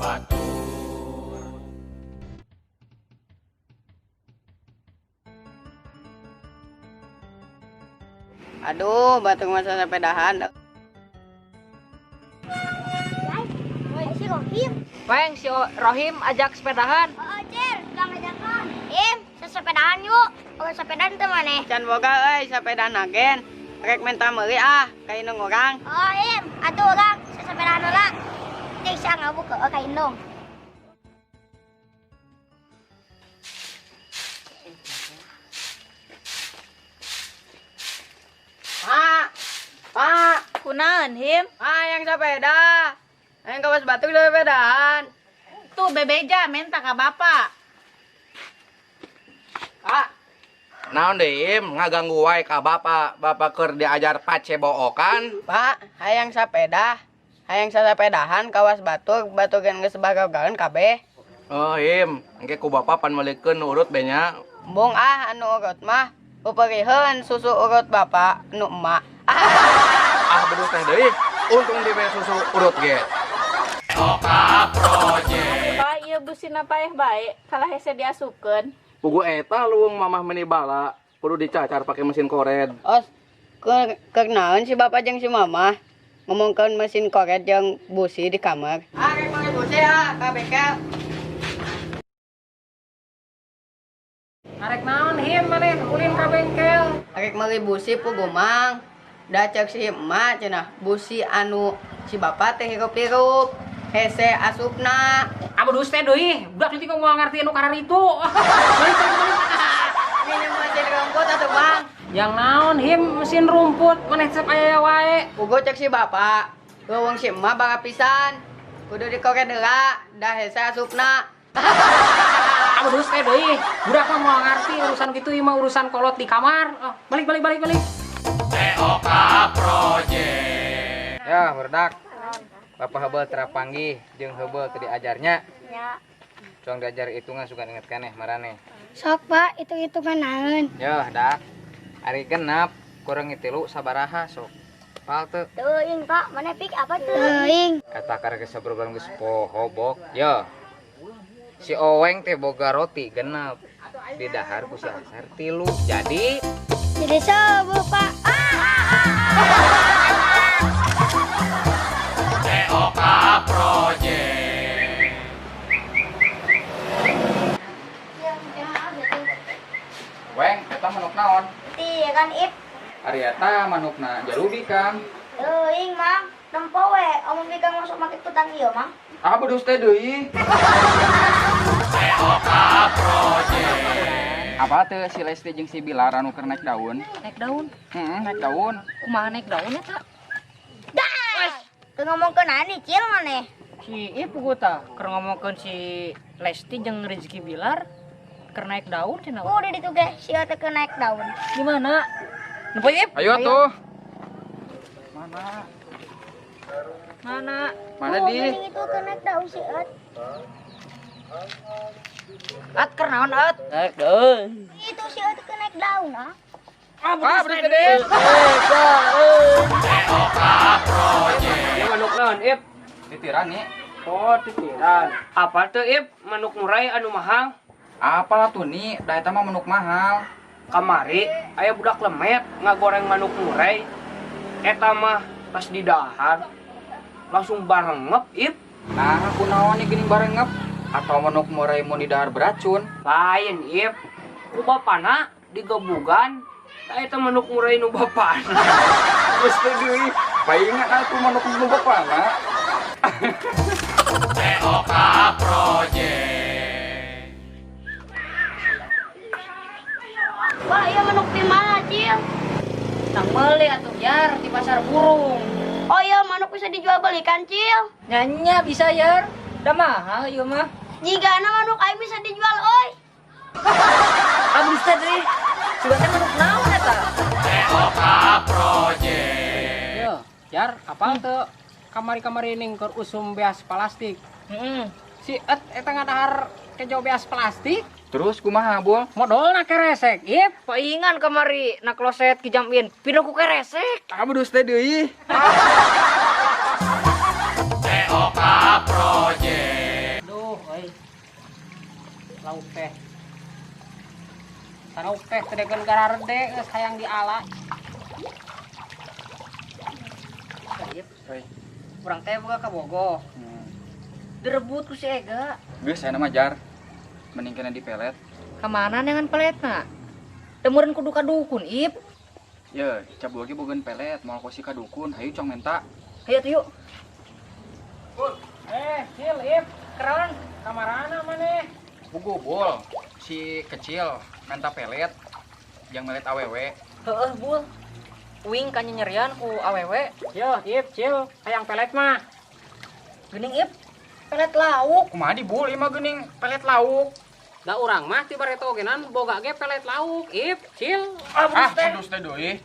Batur. Aduh, batur mah sasapedahan. Si Rohim. Weng, si Rohim ajak sepedahan. Oh, Cil, bang ajakan. Im, sesepedahan yuk. Oh, sepedaan teu maneh? Can boga euy sapeda nagen. Rek menta meuli ah ka indung urang. Oh, Im, atuh urang sesepedahan heula. Cek sia ngabuk ka indung. Pak. Pak, Kunaon, Him? ah yang sepeda. Hayang kawas batur sepedahan. Tuh bebeja minta ka bapak. Pak, Naon deui Im ngaganggu wae ka bapak, bapak keur diajar pacebookan. Pak, hayang sapeda. Hayang sasapedahan kawas batur, batur geus bagagaan kabeh. Oh Im, engke ku bapak pan meulikeun nu urut be nya. Embung ah anu urut mah. Puperiheun susu urut bapak nu emak. Ah beduh teh deui, untung dibere susu urut ge. Pak, ieu busina paeh bae, kalah hese diasupkeun. Pugu eta luwung mamah meni bala, kudu dicacar pake mesin kored. Os, keur naon si bapak jeung si mama ngomongkeun mesin koret jeung busi di kamar. Ah, rek meuli busi ah ka bengkel. Arek naon Him maneh ulin ka bengkel. Arek meuli busi pugu mang. Da cek si emak cenah busi anu si bapak teh hirup-hirup. Hese asupna. Abah teh deui, budak leutik moal ngarti anu kararitu. Balik balik balik. Ini mesin rumput atuh mang. Yang naon Him mesin rumput maneh cep aya wae. Pugu cek si bapak. Leuweung si emak bara pisan. Kudu dikoret heula, da hese asupna. Abah teh deui, budak mah moal ngarti urusan kitu ieu mah urusan kolot di kamar. Oh, balik balik balik balik. TOK Project. Ya, barudak. Bapak heubeul tera panggih jeung heubeul teu diajarnya. Ya. Cuang diajar hitungan suka inget keneh maraneh. Sok, Pak, hitung-hitungan naon? Yo, dak. Ari genap kurangi tilu sabaraha sok. Pal teu. Teuing, Pak. Mana pik apa teuing? Eta karek sabrogan geus poho bok. Yo. Si Oweng teh boga roti genep. Didahar ku si Asar tilu. Jadi Jadi sebuh, Pak. TOK Project. Weng, eta manuk naon? Iya kan, Ip. Ari eta manukna jalubi, Kang. Teuing, Mang. Nempo we, omong bikang masuk make kutang ieu, Mang. Ah, bedus teh deui. TOK Project. Apa teu si Lesti jeung si Bilar anu keur naik daun? Naik daun. Heeh, naik daun. Kumaha naik daun eta? Dah. Teu ngomongkeun ani cil maneh. Si Ip pugu tah keur ngomongkeun si Lesti jeung Rizky Bilar keur naik daun cenah. Oh, udah ditu ge si teh keur naik daun. Di mana? Nempo Ip. Ayo tuh. Mana? Mana? Mana Oh, di? geuning itu keur naik daun si Ot. At keur naon at? Naik daun. Itu si Ot keur naik daun, ah. Ah, bedus teh deui. TOK Project. Ini manuk naon, Ip? Titiran nih. Oh, titiran. Apa tuh, Ip? Manuk murai anu mahal? Apalah tuh nih, da eta mah manuk mahal. Kamari, aya budak lemet ngagoreng manuk murai. Eta mah pas didahar langsung barengep, Ip. Nah, kunaon nih geuning barengep? Atau manuk murai mun didahar beracun? Lain, Ip. Ku bapana digebugan, da eta manuk murai nu bapana. Geus teh deui. Paingan atuh manuk nu bapana. TOK Project. Wah, ieu manuk di mana, Cil? Nang meuli atuh Yar di pasar burung. Oh iya, manuk bisa dijual belikan, Cil. Nyanya bisa Yar. Udah mahal ieu mah. Jigana manuk aing bisa dijual, oi. Ah, teh deui. Sugan teh manuk naon eta? TOK Project. Yo, Yar, apal teu kamari-kamari ning keur usum beas plastik. Heeh. Si et eta ngadahar kejo beas plastik, Terus kumaha, Bul? modolna keresek, Ip. Paingan kamari na kloset kijamin. Pino ku keresek. Ah, bedus teh deui. TOK Project. Lauk teh. Lauk teh teu dekeun gararede geus hayang diala. Ip. Urang teh boga kabogoh. Direbut ku si Ega. Geus aya mah jar. Mending kena dipelet. Kamana neangan peletna? Demuran kudu ka dukun, Ip. Ye, cabul ge bogeun pelet, moal kosi ka dukun, hayu cong menta. Hayu atuh yuk. Eh, Cil, Ip, Kerawan. kamarana maneh? Pugu bol, si kecil menta pelet, yang melet awewe. Heeh, Bul. Uing kanyerian ku awewe. Yo, Ip, Cil, hayang pelet mah. Geuning Ip. Pelet lauk. Kumaha di bul, ieu mah geuning pelet lauk. Da urang mah ti bareto ogenan boga ge pelet lauk, Ip, Cil. Ah, sedus teh deui.